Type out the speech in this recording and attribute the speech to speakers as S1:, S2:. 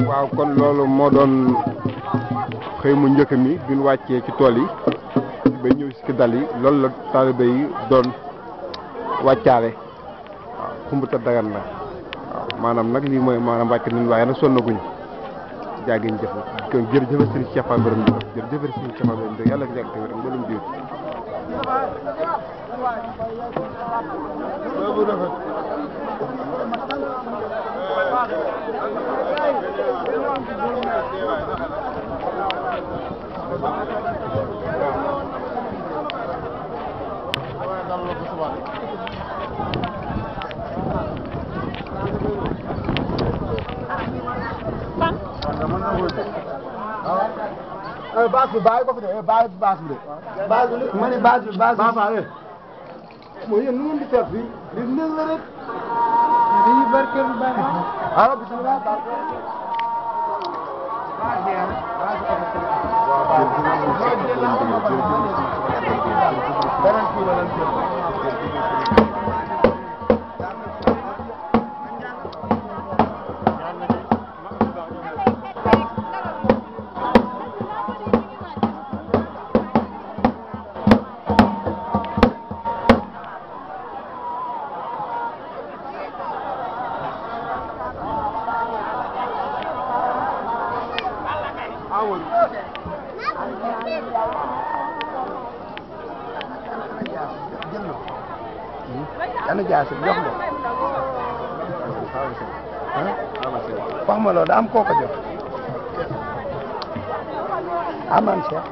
S1: waaw kon loolu moo doon xëy mu njëkk mi bi ñu wàccee ci tool yi ba ñëw si dal yi loolu la taalibe yi doon wàccaale waaw xumbuta dagan la waaw maanaam nag lii mooy maanaam wàcc nañu waaye nag sonnaguñ jaagiñ jëf kon jërëjëf Serigne Cheikh Fall borom Ndiol jërëjëf Serigne Cheikh Fall borom Ndiol yàlla na yàgg te wér mboolum jiw
S2: baas bi bàyyi ko fi de bàyyi baas bi de. baas bi ma ne baas bi baas bi. mooy yéen nu ngeen di seet fii li néew la rek. dañuy barkeel bu baax a. ah bisimilah barkeel. ana jaasi jox nga wax ma loolu da am koo ko jox aman Cheikh